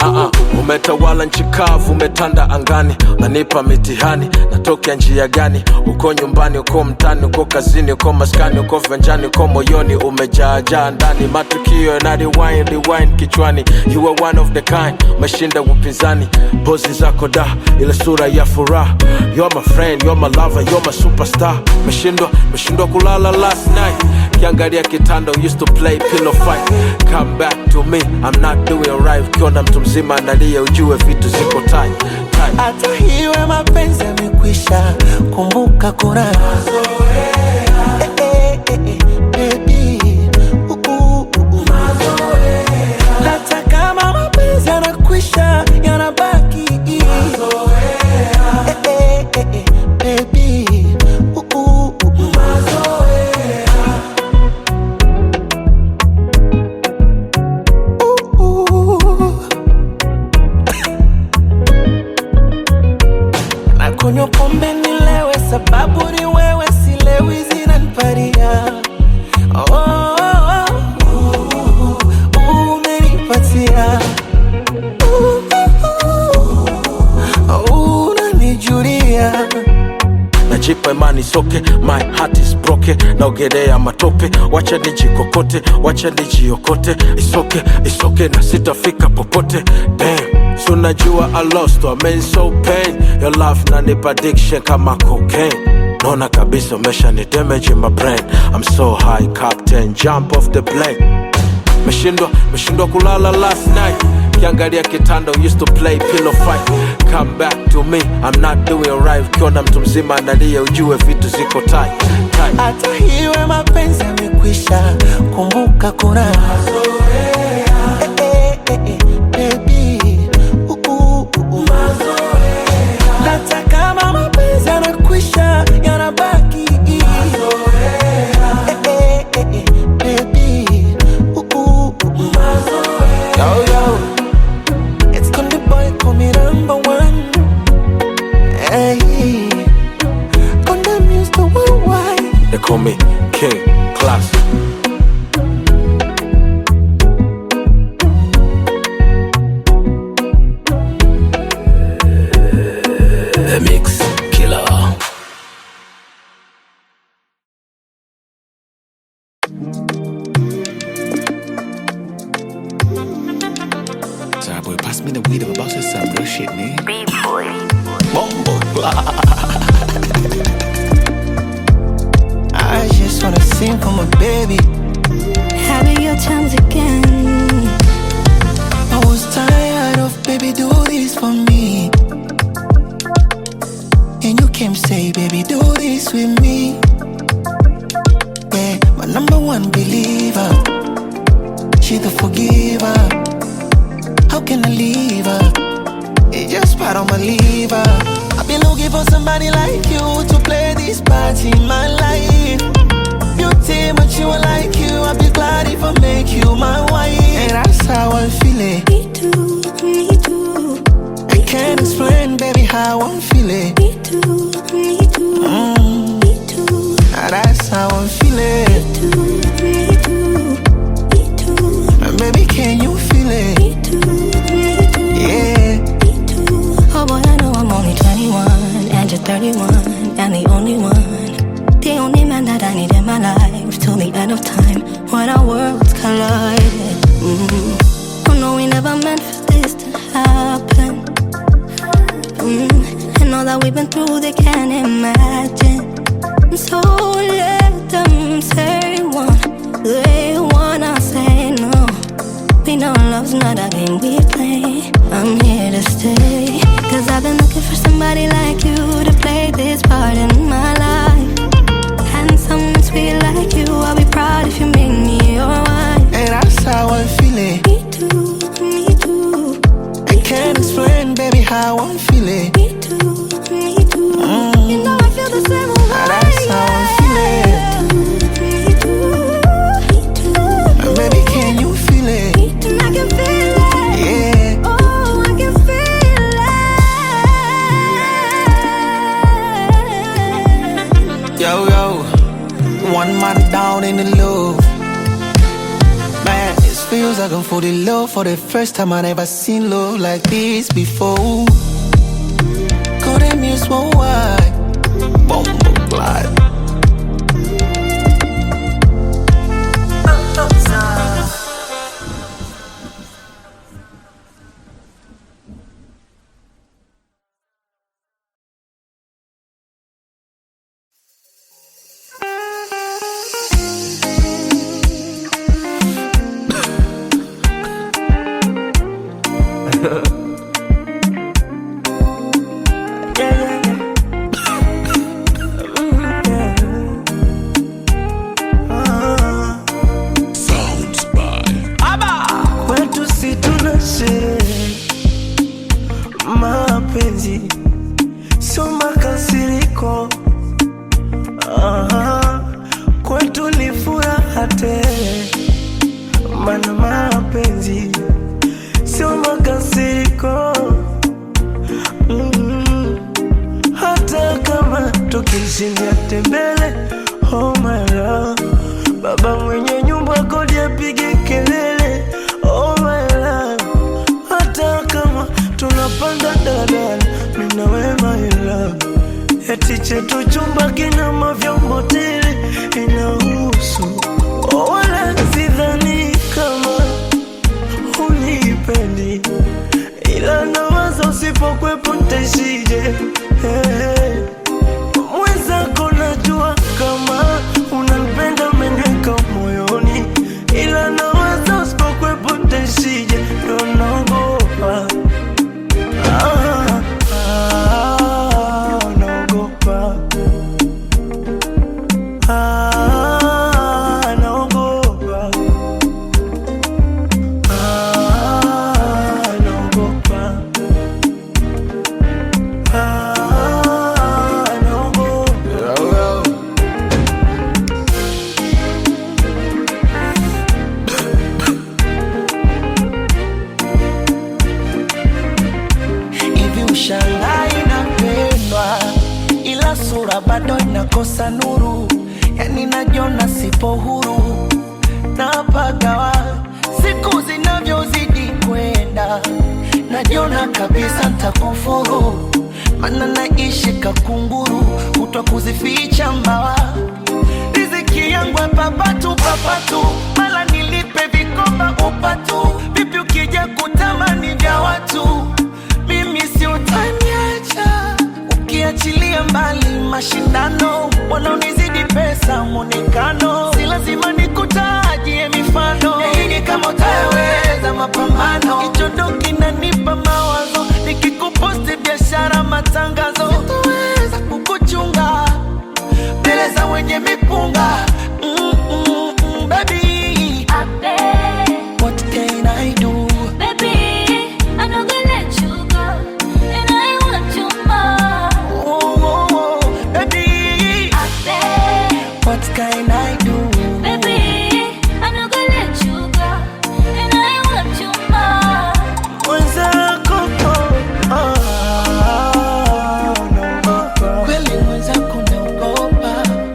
Umetawala nchi kavu, umetanda angani, unanipa mitihani, natokea njia gani? Uko nyumbani, uko mtani, uko kazini, uko maskani, uko venjani, uko moyoni, umejaajaa ndani, matukio na rewind, rewind kichwani. You are one of the kind, umeshinda upinzani, pozi zako da, ile sura ya furaha. You're my friend, you're my lover, you're my superstar. Meshindwa kulala last night, kiangalia kitanda, we used to play pillow fight. Come back to me, I'm not doing right. Ukiona mtu mzima analia, ujue vitu ziko tight, tight. Hata hiwe mapenzi yamekwisha, kumbuka kuna eh, eh, eh, eh, baby. Uh. Hata kama mapenzi yanakwisha, yanabaki. Eh, eh, eh, eh, baby. Uh. Uh. Na kunywa pombe nilewe, sababu ni wewe, silewi zinaniparia. Oh, oh, oh, umenipatia. Oh, unanijulia. Najipa imani soke, my heart is broken. Naogelea matope, wacha nijikokote, wacha nijiokote. Isoke, isoke na sitafika popote. Damn, so najua I lost, I'm in so pain. Your love nanipa addiction kama cocaine. Naona kabisa umesha ni damage in my brain. I'm so high, captain, jump off the plane. Meshindwa kulala last night. Kiangalia kitanda, we used to play pillow fight. Come back to me, I'm not doing right. Ukiona mtu mzima analia, ujue vitu ziko tight, tight. Hata hiwe mapenzi yamekwisha, kumbuka kuna eh, eh, eh, eh, baby. Uh. Hata kama mapenzi yanakwisha, yanabaki. Eh, eh, eh, eh, baby. Uh. Yo, yo. It's Konde Boy, call me number one. Hey. Konde Music Worldwide. They call me King Class. The Mix Killer. Sorry, boy, pass me the weed. I'm about to say some real shit, nigga. Bumbo. I just wanna sing for my baby. Happy your times again. I was tired of baby, do this for me. And you came say, baby, do this with me. Yeah, my number one believer. She the forgiver. How can I leave her? It just part of my liver. I've been looking for somebody like you to play this part in my life. Beauty, but you are like you. I'd be glad if I make you my wife. And that's how I'm feeling. Me too, me too. I can't explain, baby, how I'm feeling. Me too, me too, me too, That's how I'm feeling. too, me too, me too, And baby, can you feel it? me too, me too. Yeah. Me too. Oh boy, I know I'm only 21 and you're 31 and the only one, the only man that I need in my life till the end of time when our worlds collide. Mm. Oh no, we never meant for this to happen. Mm. And all that we've been through, they can't imagine. So let them say one, they wanna say no. We know love's not a game we play. I'm here to stay. 'Cause I've been looking for somebody like you to play this part in my life. And how I'm feeling. Me too, me too. You know I feel the same way. That's how I'm feeling. Me too, me too. Baby, can you feel it? Me too, I can feel it. Yeah. Oh, I can feel it. Yo, yo. One man down in the love. Man, it feels like I'm falling low for the first time. I never seen love like this before. Couldn't miss one wide. Bumble glide. Kwetu si tuna sherehe, mapenzi sio makasiriko. Aha, kwetu ni furaha tele, mana mapenzi sio makasiriko. Hata kama tukishinda tembele, oh my love, baba mwenye nyumba kodi apige kelele, oh my love. Hata kama tunapanda daladala, mimi na wewe my love, eti chetu chumba kina mavyombo tele, inahusu oh, wala sidhani kama unipendi, ila nawaza usipokwepo ntaishije. Hey, mwenzako najua kama unanipenda, umeniweka moyoni, ila nawaza usipokwepo ntaishije, ndo naogopa. Ah, ah, naogopa. Ah, naogopa. Ah, naogopa. Ah, naogopa. Yo, yo. Hivi ushangai inapendwa ila sura bado inakosa nuru, yani najiona sipo huru napagawa siku zinavyozidi kwenda, najiona kabisa ntakufuru, mana naishi kakunguru kutwa kuzificha mbawa riziki yangu papatu papatu, mala nilipe vikoba upatu, vipi ukija kutamani vya watu, mimi si utaniacha. Ukiachilia mbali mashindano, wanaonizidi pesa mwonekano, si lazima nikutajie mifano, naini kama utaweza mapambano, hicho ndo kinanipa mawazo, nikikuposti biashara matangazo, sitoweza kukuchunga mbele za wenye mipunga. Baby, I beg, what can I do? baby, I'm not gonna let you go, and I want you more. Oh, oh, oh, baby, I beg, what can I do? baby, I'm not gonna let you go, and I want you more. Mwenzako, oh, ah, naogopa. Kweli mwenzako naogopa,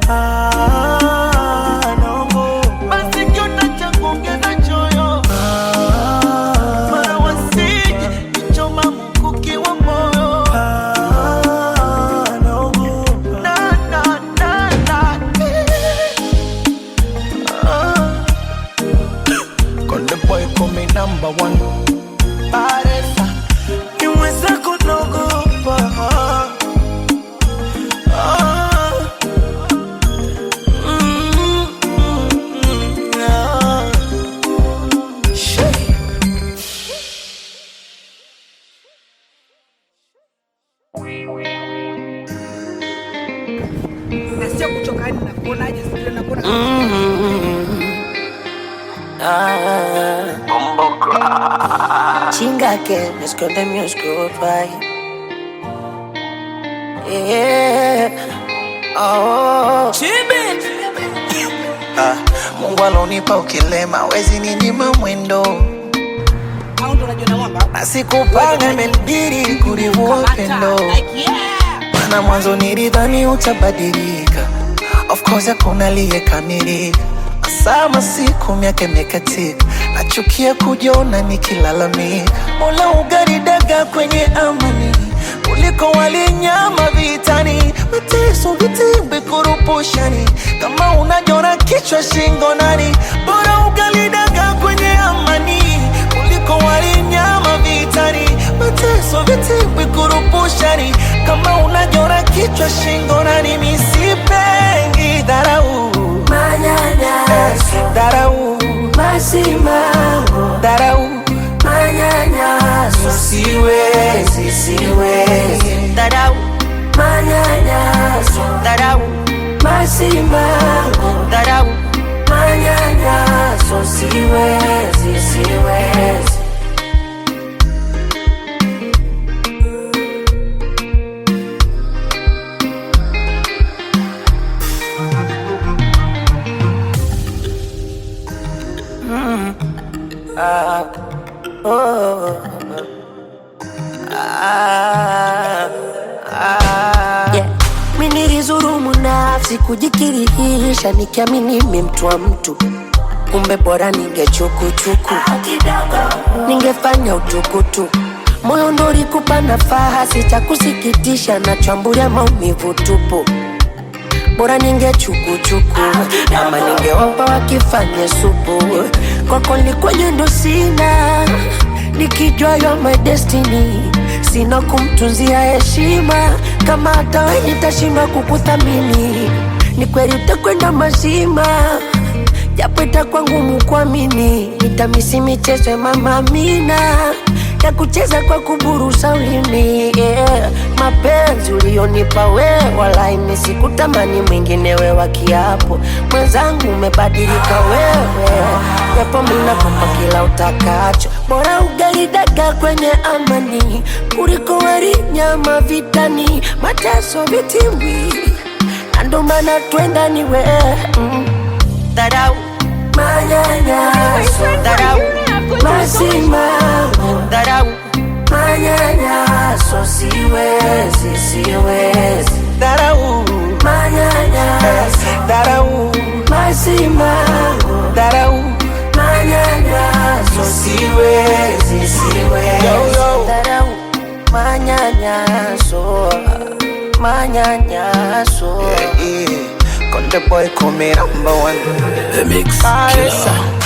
Ah, naogopa. basi kiota cha kuongeza choyo, Ah, mara wasije kichoma mkuki wa moyo. ah, naogopa. Na, na, na, na, eh. Ah. Konde boy call me number one. Paresa. Ni mwenzako naogopa. Ah, ah. Shey. Na sio kuchoka, yani nakuonaje? Sijui nakuona Chinga que me esconde mi oscuro. Yeah. Oh. Ah, Mungu alonipa ukilema, wezi ninyima mwendo Au ndo unajiona mwamba? na sikupanga, imenibidi kulivua pendo, maana mwanzo nilidhani utabadilika. Of course hakuna aliyekamilika, sama siku miaka imekatika, nachukia kujiona nikilalamika. Mola ugaridaga kwenye amani kuliko walinyama vitani, mateso vitimbi kurupushani, kama unajona kichwa shingo nani, bora ugalidaga kwenye amani kuliko walinyama vitani, mateso vitimbi kurupushani, kama unajona kichwa shingo nani, misipengi dharau Manyanyaso, dharau masimango, dharau manyanyaso, siwezi siwezi dharau, manyanyaso, dharau, masimango, dharau, manyanyaso, siwezi, siwezi. Yeah. Mi nilizurumu nafsi kujikirihisha nikiamini mi mtu wa mtu, kumbe bora ningechukuchuku, ningefanya utukutuku. Moyo ndo ulikupa nafasi, cha kusikitisha nachambulia maumivu tupu, bora ningechukuchuku ama ningewapa wakifanye supu. Kwako likwenye ndo sina, nikijua yo my destiny, sina kumtunzia heshima kama hata we nitashindwa kukuthamini. Ni kweli utakwenda mazima, japo itakuwa ngumu kuamini. Nitamisi michezo ya mama Amina ya kucheza kwa kuburusa ulimi yeah. Mapenzi ulionipa wewe, wala mimi sikutamani mwingine we wa kiapo. Mwenzangu umebadilika wewe, japo mimi nakupa kila utakacho, bora ugali dagaa kwenye amani kuliko wali nyama vitani, mateso vitimbi, na ndo maana twendani we Dharau, manyanyaso, dharau, masimango, dharau, manyanyaso, siwezi, siwezi, dharau manyanyaso, dharau masimango, dharau manyanyaso, siwezi, siwezi, Yo, yo. dharau, manyanyaso, manyanyaso. Yeah, yeah. Konde boy call me number one. The Mix Paresa. Killer.